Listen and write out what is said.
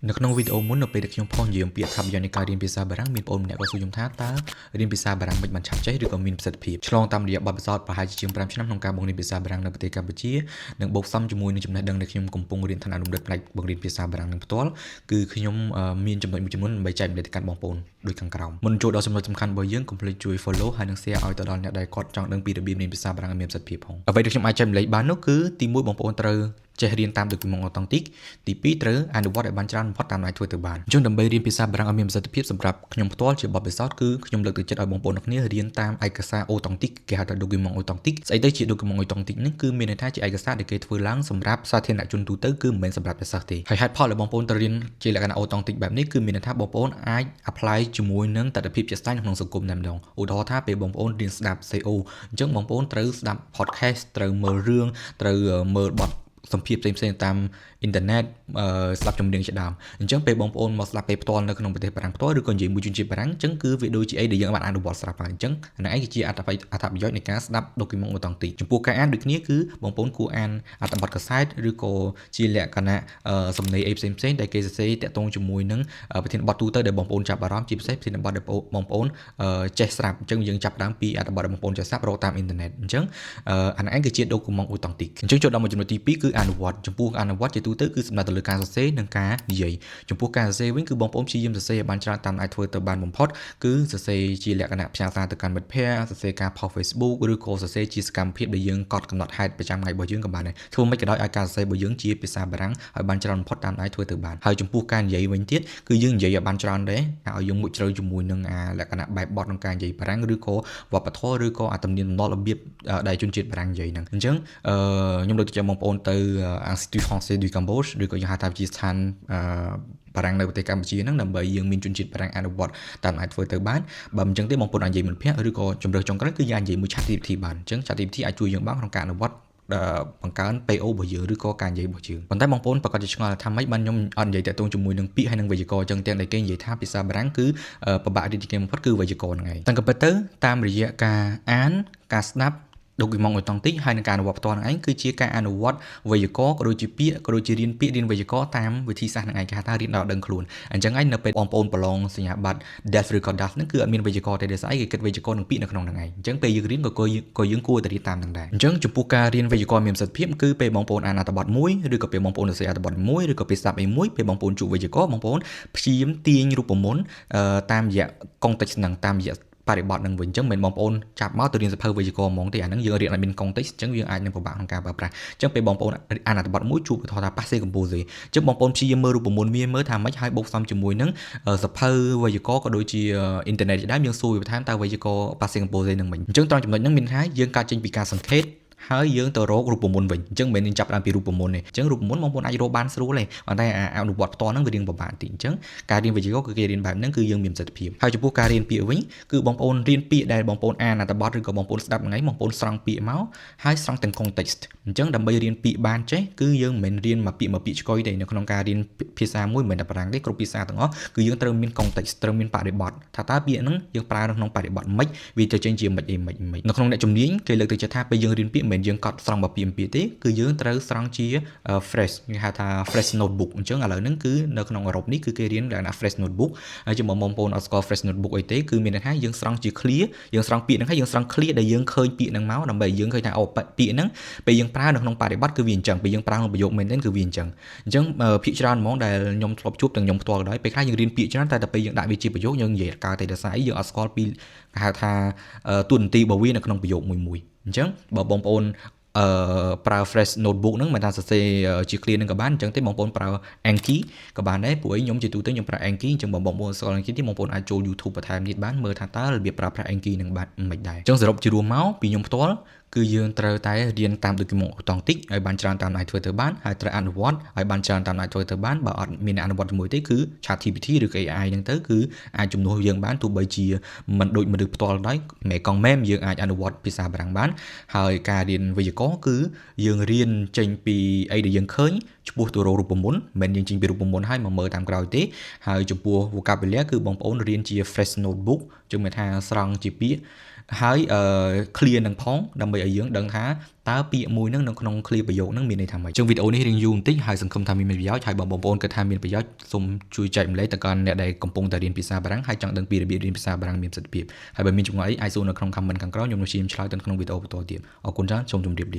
នៅក្នុងវីដេអូមុននៅពេលដែលខ្ញុំផុសនិយាយអំពីអត្ថប្រយោជន៍នៃការរៀនភាសាបារាំងមានប្អូនម្នាក់គាត់សួរខ្ញុំថាតើរៀនភាសាបារាំងមិនបានឆាប់ចេះឬក៏មានប្រសិទ្ធភាពឆ្លងតាមរយៈបទពិសោធន៍ប្រហែលជាជាង5ឆ្នាំក្នុងការបង្រៀនភាសាបារាំងនៅប្រទេសកម្ពុជានិងបូកផ្សំជាមួយនឹងចំណេះដឹងដែលខ្ញុំកំពុងរៀនឋានៈរំលឹកផ្នែកបង្រៀនភាសាបារាំងនឹងផ្ទាល់គឺខ្ញុំមានចំណុចមួយចំនួនដើម្បីចែករំលែកទៅកាន់បងប្អូនដូចខាងក្រោមមុនចូលដល់ចំណុចសំខាន់របស់យើងកុំភ្លេចជួយ follow ហើយនិង share ឲ្យទៅដល់អ្នកដែលគាត់ចង់ដឹងពីរបៀបរៀនភាសាបារាំងឲ្យមានប្រសិទ្ធភាពផងអ្វីដែលខ្ញុំអាចចែករំលែកបាននោះគឺទីមួយបងប្អូនត្រូវចេះរៀនតាម document authentique ទី2ត្រូវអនុវត្តឲ្យបានច្រើនបំផុតតាមអាចធ្វើទៅបានអញ្ចឹងដើម្បីរៀនភាសាបារាំងឲ្យមានប្រសិទ្ធភាពសម្រាប់ខ្ញុំផ្ទាល់ជាបទពិសោធន៍គឺខ្ញុំលើកទឹកចិត្តឲ្យបងប្អូនទាំងគ្នារៀនតាមឯកសារ authentique គេហៅថា document authentique ស្អីទៅជា document authentique ហ្នឹងគឺមានន័យថាជាឯកសារដែលគេធ្វើឡើងសម្រាប់សាធារណជនទូទៅគឺមិនមែនសម្រាប់តែសិស្សទេហើយហេតុផលដែលបងប្អូនត្រូវរៀនជាលក្ខណៈ authentique បែបនេះគឺមានន័យថាបងប្អូនអាច apply ជាមួយនឹងតថភាពជាក់ស្ដែងក្នុងសង្គមតែម្ដងឧទាហរណ៍ថាពេលបងប្អូនរៀនស្ដាប់ CO អញ្ចឹងបងប្អូនត្រូវស្ដាប់ podcast ត្រូវមើលរឿងត្រូវមើលបទសម្ភាសផ្សេងៗតាមអ៊ីនធឺណិតស្ដាប់ចម្រៀងជាដើមអញ្ចឹងពេលបងប្អូនមកស្ដាប់ពេលផ្ទាល់នៅក្នុងប្រទេសបារាំងផ្ទាល់ឬក៏និយាយមួយជនជាតិបារាំងអញ្ចឹងគឺវាដូចជាអីដែលយើងបានអនុវត្តស្រាប់ហើយអញ្ចឹងអានេះឯងគឺជាអត្ថប្រយោជន៍នៃការស្ដាប់ document authentique ចំពោះការអានដូចគ្នាគឺបងប្អូនគួរអានអត្ថបទកាសែតឬក៏ជាលក្ខណៈសំណេរអីផ្សេងផ្សេងដែលគេសរសេរតាក់ទងជាមួយនឹងប្រធានបទទូទៅដែលបងប្អូនចាប់អារម្មណ៍ជាពិសេសប្រធានបទដែលបងប្អូនចេះស្រាប់អញ្ចឹងយើងចាប់ដើមពីអត្ថបទដែលបងប្អូនចេះស្រាប់រកតាមអ៊ីនធឺណិតអញ្ចឹងអានេះឯងគឺជា document authentique អញ្ចឹងចូលដល់មួយចំណុចទី2គឺអនុវត្តចំពោះអនុវត្តជាទូទៅគឺសំដៅទៅលើការសរសេរនិងការនិយាយចំពោះការសរសេរវិញគឺបងប្អូនព្យាយាមសរសេរឲ្យបានច្រើនតាមអាចធ្វើទៅបានបំផុតគឺសរសេរជាលក្ខណៈផ្ញើសារទៅកាន់មិត្តភ័ក្តិសរសេរការផុស Facebook ឬក៏សរសេរជាសកម្មភាពដែលយើងកត់កំណត់ហេតុប្រចាំថ្ងៃរបស់យើងក៏បានដែរធ្វើម៉េចក៏ដោយឲ្យការសរសេររបស់យើងជាភាសាបារាំងឲ្យបានច្រើនបំផុតតាមអាចធ្វើទៅបានហើយចំពោះការនិយាយវិញទៀតគឺយើងនិយាយឲ្យបានច្រើនដែរឲ្យយើងមុជជ្រៅជាមួយនឹងអាលក្ខណៈបែបបទក្នុងការនិយាយបារាំងឬក៏វប្បធម៌ឬក៏អាទំនៀមទម្លាប់របៀបដែលជនជាតិបារាំងនិយាយហ្នឹងអញ្ចឹងអឺខ្ញុំលើកទឹកចិត្តបងប្អូនទៅ Institut Français du Cambodge ឬក៏យើងហៅថាវិទ្យាស្ថានអឺបារាំងនៅប្រទេសកម្ពុជាហ្នឹងដើម្បីយើងមានជនជាតិបារាំងអនុវត្តតាមអាចធ្វើទៅបានបើមិនអញ្ចឹងទេបងប្អូនអាចនិយាយមិត្តភ័ក្តិឬក៏ជំរើសចុងក្រោយគឺយើងអាចនិយាយមួយ ChatGPT បានអញ្ចឹង ChatGPT អាចជួយយើងបានក្នុងការអនុវត្តបង្កើន PO របស់យើងឬក៏ការនិយាយរបស់យើងប៉ុន្តែបងប្អូនប្រកាសជាឆ្ងល់ថាម៉េចបានខ្ញុំអត់និយាយតាក់ទងជាមួយនឹងពាក្យហើយនឹងវេយ្យាករណ៍អញ្ចឹងទាំងដែលគេនិយាយថាភាសាបារាំងគឺពិបាករៀនជាងគេបំផុតគឺវេយ្យាករណ៍ហ្នឹងឯងតែក៏ពិតទៅតាមរយៈការអានការស្ដាប់ document authentique ហើយនឹងការអនុវត្តផ្ទាល់ហ្នឹងឯងគឺជាការអនុវត្តវេយ្យាករណ៍ក៏ដូចជាពាក្យក៏ដូចជារៀនពាក្យរៀនវេយ្យាករណ៍តាមវិធីសាស្ត្រហ្នឹងឯងគេហៅថារៀនដល់ដឹងខ្លួនអញ្ចឹងឯងនៅពេលបងប្អូនប្រឡងសញ្ញាបត្រ DELF ឬក៏ DALF ហ្នឹងគឺអត់មានវេយ្យាករណ៍ទេដោយសារអីគេគិតវេយ្យាករណ៍និងពាក្យនៅក្នុងហ្នឹងឯងអញ្ចឹងពេលយើងរៀនក៏ក៏យើងគួរតែរៀនតាមហ្នឹងដែរអញ្ចឹងចំពោះការរៀនវេយ្យាករណ៍មានប្រសិទ្ធភាពគឺពេលបងប្អូនអានអត្ថបទមួយឬក៏ពេលបងប្អូនសរសេរអត្ថបទមួយឬក៏ពេលស្ដាប់អីមួយពេលបងប្អូនជួបវេយ្យាករណ៍បងប្អូនព្យាយាមទាញរូបមន្តតាមរយៈ context ហ្នឹងតាមរយៈបរិបទនឹងវិញអញ្ចឹងមិនបងប្អូនចាប់មកទៅរៀនសភៅវេយ្យាករណ៍ហ្មងទេអាហ្នឹងយើងរៀនអត់មាន context អញ្ចឹងយើងអាចនឹងពិបាកក្នុងការប្រើប្រាស់អញ្ចឹងពេលបងប្អូនអានអត្ថបទមួយជួបឧទាហរណ៍ថា passé composé អញ្ចឹងបងប្អូនព្យាយាមមើលរូបមន្តវាមើលថាម៉េចហើយបូកផ្សំជាមួយនឹងសភៅវេយ្យាករណ៍ក៏ដូចជាអ៊ីនធឺណិតជាដើមយើងសួរវាបន្ថែមតើវេយ្យាករណ៍ passé composé នឹងវិញអញ្ចឹងត្រង់ចំណុចហ្នឹងមានថាយើងកើតចេញពីការសង្ខេបហើយយើងទៅរករូបមន្តវិញអញ្ចឹងមិនមែនយើងចាប់ដើមពីរូបមន្តទេអញ្ចឹងរូបមន្តបងប្អូនអាចរកបានស្រួលទេប៉ុន្តែអាអនុវត្តផ្ទាល់ហ្នឹងវារៀងពិបាកតិចអញ្ចឹងការរៀនវេយ្យាករណ៍គឺគេរៀនបែបហ្នឹងគឺយើងមានប្រសិទ្ធភាពហើយចំពោះការរៀនពាក្យវិញគឺបងប្អូនរៀនពាក្យដែលបងប្អូនអានអត្ថបទឬក៏បងប្អូនស្ដាប់ហ្នឹងឯងបងប្អូនស្រង់ពាក្យមកហើយស្រង់ទាំង context អញ្ចឹងដើម្បីរៀនពាក្យបានចេះគឺយើងមិនមែនរៀនមកពាក្យមកពាក្យឆ្កុយទេនៅក្នុងការរៀនភាសាមួយមិនមែនតែបារាំងទេគ្រប់ភាសាទាំងអស់គឺយើងត្រូវមាន context ត្រូវមានបរិបទថាតើពាក្យហ្នឹងយើងប្រើនៅក្នុងបរិបទម៉េចវាទៅចេញជាម៉េចអីម៉េចម៉េចនៅក្នុងអ្នកជំនាញគេលើកទឹកចិត្តថាពេលយើងរៀនពាក្យមិនមែនយើងកត់ស្រង់មកពាក្យពាក្យទេគឺយើងត្រូវស្រង់ជា phrase គេហៅថា phrase notebook អញ្ចឹងឥឡូវហ្នឹងគឺនៅក្នុងអឺរ៉ុបនេះគឺគេរៀនលក្ខណៈ phrase notebook ហើយជាបងប្អូនអត់ស្គាល់ phrase notebook អីទេគឺមានន័យថាយើងស្រង់ជា clear យើងស្រង់ពាក្យហ្នឹងហើយយើងស្រង់ clear ដែលយើងឃើញពាក្យហ្នឹងមកដើម្បីយើងឃើញថាអូពាក្យហ្នឹងពេលយើងប្រើនៅក្នុងបរិបទគឺវាអញ្ចឹងពេលយើងប្រើក្នុងប្រយោគមែនទែនគឺវាអញ្ចឹងអញ្ចឹងភាគច្រើនហ្មងដែលខ្ញុំធ្លាប់ជួបទាំងខ្ញុំផ្ទាល់ក៏ដោយពេលខ្លះយើងរៀនពាក្យច្រើនតែតែពេលយើងដាក់វាជាប្រយោគយើងនិយាយកើតតែដោយសារអីយើងអត់ស្គាល់ពីគេហៅថាតួនាទីរបស់វានៅក្នុងប្រយោគមួយមួយអញ្ចឹងបើបងប្អូនអឺប្រើ phrase notebook ហ្នឹងមិនថាសរសេរជា clear ហ្នឹងក៏បានអញ្ចឹងទេបងប្អូនប្រើ Anki ក៏បានដែរព្រោះអីខ្ញុំជាទូទៅខ្ញុំប្រើ Anki អញ្ចឹងបងប្អូនស្គាល់ Anki ទេបងប្អូនអាចចូល YouTube បន្ថែមទៀតបានមើលថាតើរបៀបប្រើប្រាស់ Anki ហ្នឹងបានមិនដែរអញ្ចឹងសរុបជារួមមកពីខ្ញុំផ្ទាល់គឺយើងត្រូវតែរៀនតាម document authentique ឲ្យបានច្រើនតាមអាចធ្វើទៅបានហើយត្រូវអនុវត្តឲ្យបានច្រើនតាមអាចធ្វើទៅបានបើអត់មានអនុវត្តជាមួយទេគឺ ChatGPT ឬក៏ AI ហ្នឹងទៅគឺអាចជំនួសយើងបានទោះបីជាមិនដូចមនុស្សផ្ទាល់ដែរមេកង់មែមយើងអាចអនុវត្តភាសាបារាំងបានហើយការរៀនវេយ្យាករណ៍គឺយើងរៀនចេញពីអីដែលយើងឃើញឆ្ពោះទៅរករូបមន្តមិនមែនយើងចេញពីរូបមន្តហើយមកមើលតាមក្រោយទេហើយចំពោះ vocabulary គឺបងប្អូនរៀនជា phrase notebook ជឿមានថាស្រង់ជាពាក្យ ហើយអឺ ឃ្លានឹងផងដើម្បីឲ្យយើងដឹងថាតើពាក្យមួយហ្នឹងនៅក្នុងឃ្លាប្រយោគហ្នឹងមានន័យថាម៉េចចឹងវីដេអូនេះរៀងយូរបន្តិចហើយសង្ឃឹមថាមានប្រយោជន៍ហើយបើបងប្អូនគិតថាមានប្រយោជន៍សូមជួយចែករំលែកទៅកាន់អ្នកដែលកំពុងតែរៀនភាសាបារាំងហើយចង់ដឹងពីរបៀបរៀនភាសាបារាំងមានប្រសិទ្ធភាពហើយបើមានចម្ងល់អីអាចសួរនៅក្នុង comment ខាងក្រោមខ្ញុំនឹងព្យាយាមឆ្លើយទៅក្នុងវីដេអូបន្តទៀតអរគុណច្រើនសូមជម្រាបលា។